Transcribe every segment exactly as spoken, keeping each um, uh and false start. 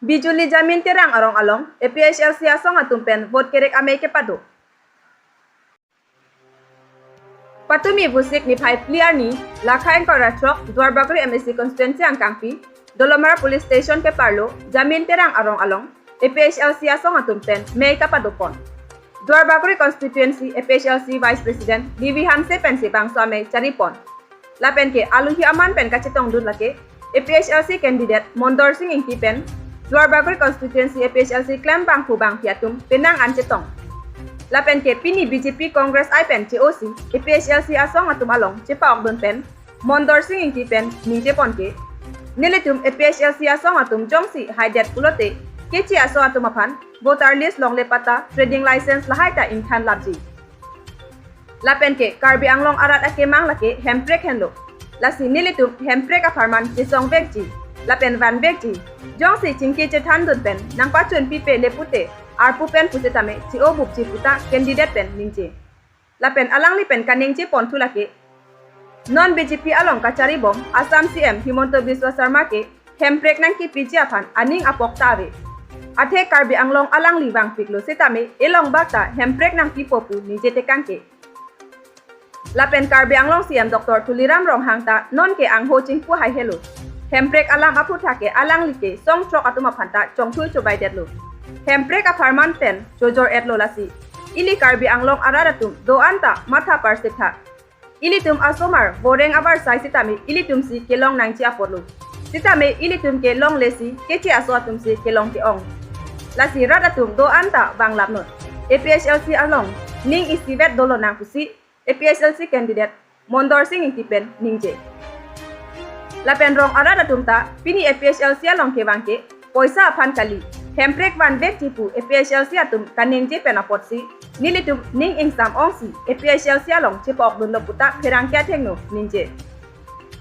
Bijuli Jamin Terang arong along A P H L C asong atum pen vote kerek amei kepado. Patumi Vosik niphai phli arni, lakha ingkoi ra throk, Duarbagori M A C constituency angkangpi, Dolamara Police Station keparlo, Jamin Terang arong along, A P H L C asong atum pen mei kapadopon. Duarbagori constituency A P H L C Vice President D V Hanse pensi bangso amei charipon. Lapen ke aluhi aman pen kachetongdun lake, A P H L C candidate Mondor Sing Ingti pen, Duarbagori constituency A P H L C klembangphu bangphi atum penang an chetong. Lapen ke pini B J P Congress ai pen che-osi, A P H L C asong atum along chepa-okdun pen, Mondor Sing Ingti pen ningje pon ke, nelitum A P H L C asong atum jongsi haidet pulote, keche aso atum aphan voter list, longle patta, trading license lahai ta ingthan lapji. Lapen ke Karbi Anglong arat akemang lake hemprek henlo. Lasi nelitum hemprek apharman chesong vekji, lapen van vekji. Jongsi chingki chethandun pen nangpachun pipe le pute, arpu pen pusitame che-o bupji puta candidate pen ningje. Lapen alangli pen kaningje ponthu lake, non B J P along kacharibom Assam C M Himanta Biswa Sarma ke hemprek nangkipiji aphan aning apok ta ave. Athe Karbi Anglong alangli vangpiklo sitame elong bak ta hemprek nangpipo pu ningje tekang ke. Lapen Karbi Anglong C M Doctor Tuliram Ronghang ta non ke angho chingpu haihelo. Hemprek alam aphuthak ke alangli ke song throk atum aphan ta chongthui chobaidetlo. Hemprek apharman pen chojor-etlo lasi, ili Karbi Anglong arat atum do-an ta matha parsikthak. Ilitum asomar voreng avarsai sitame ilitumsi kelong nangji apotlo. Sitame ilitum ke longlesi keche aso atumsi kelong ke-ong. Lasi rat atum do-an ta vanglapnon. A P H L C along ning isivet dolo nang pusi A P H L C candidate Mondor Sing Ingti pen ningje. Lapen rong arat atum ta pini A P H L C along kevang ke poisa aphan kali, hemprek van vekji pu A P H L C atum kaningje pen apotsi, nelitum ning ingsam ongsi A P H L C along chepa-okdunlo puta pherangke athengno ningje.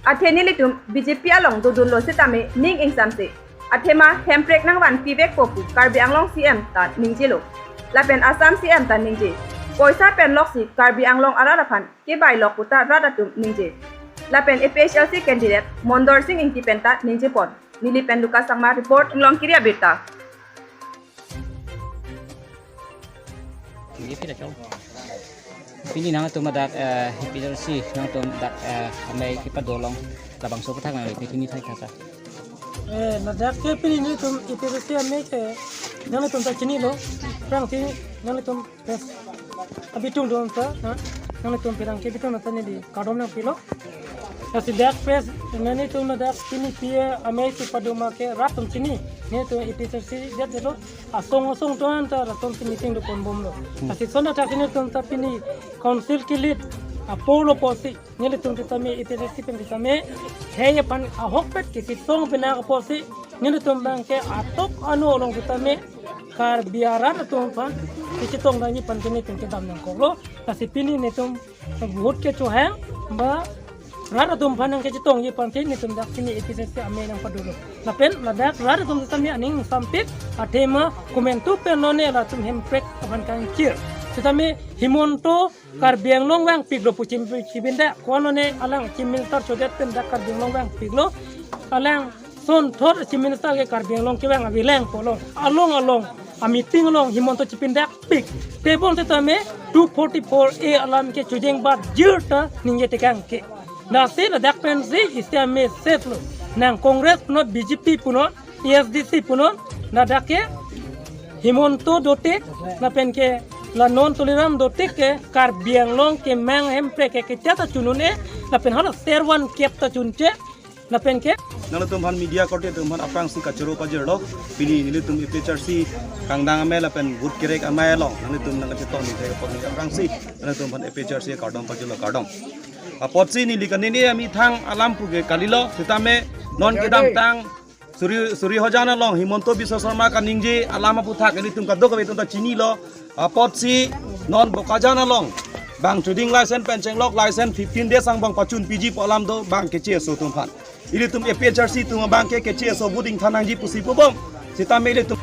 Athe nelitum B J P along dodunlo sitame ning ingsamse. Athema hemprek nangvanpi vekpo pu Karbi Anglong C M ta ningjelo. Lapen Assam C M ta ningje. Poisa pen loksi Karbi Anglong arat aphan kebai lok puta rat atum ningje. Lapen A P H L C candidate Mondor Sing Ingti pen ta ningje pon. Neli pen Lucas Sangma report, Inglongkiri abirta. Neli pila chong. Pini nangtum dak, eh, A P H L C nangtum dak, eh, amei kepado along labangso aphuthak nangli pini thai thata. Eh, ladak ke pini nelitum A P H L C amei ke nanglitum ta chinilo. Prang ti nanglitum press abitung dun ta, ha? Nanglitum pherangke abitung ta neli kardom nangpilo. Lasi dak press, nanglitum ladak pini pi-e amei kepado ma ke rat atum chini. Nelitum A P H L C det delo. Asong asong atum anta rat atum si meeting doponbomlo. Hmm. Lasi lason athak nelitum ta pini council ke-lead apotlo pusi nelitum sitame A P H L C pen sitame hei aphan ahokpet kachetong pina pusi nelitum abang ke atok anu along sitame Karbi arat atum aphan kachetong dani aphan ke nelitum kedam nangkoklo. Lasi pini nelitum vote kechohang ba rat atum aphan nangkachetongji aphan ke nelitum dak pini A P H L C amei nangpadolo. Lapen ladak rat atum sitame aning ingsampik, athema komantu pen none latum hemprek aphan kangchir. Sitame Himanta Karbi Anglong vangpiklo pu chim-, chipindak, ko-an none alang Chief Minister chodet pen dak Karbi Anglong vangpiklo. Alang sonthot Chief Minister ke Karbi Anglong kevang avelang pulo. Along along a-meeting along Himanta chipindakpik. Tebon sitame two forty-four A alam ke chojeng bat jir ta ningje tekang ke. Lasi ladak pensi isi amei save lo. Nang Congress punon, B J P punon, A S D C punon, ladak ke Himanta dotik, lapen ke la non Tuliram dotik ke Karbi Anglong kemang hemprek ke kechat ta chun un-e, lapen hala servan kep ta chunche, lapen ke. Nanglitum aphan media korte atum aphan aphrangsi kachoro pajirlo, pini nelitum A P H R C kangdang amei lapen vote kerek amei along, nanglitum nangkachetong ni thek apot ni aphrangsi, nanglitum aphan A P H R C kardom pajirlo, kardom. Apotsi neli kaningje amethang alam pu ke kalilo, sitame non kedamtang Suri, Suri Hojan along Himanta Biswa Sarma kaningje alam aphuthak nelitum kadokave atum ta chinilo. Apotsi non Bokajan along bang trading license pen chenglok license fifteen days angbong pachun piji pu alam do bang keche aso atum aphan. Ilitum A P H R C atum abang ke keche aso vote ingthan nangji pusi pubom. Sitame ilitum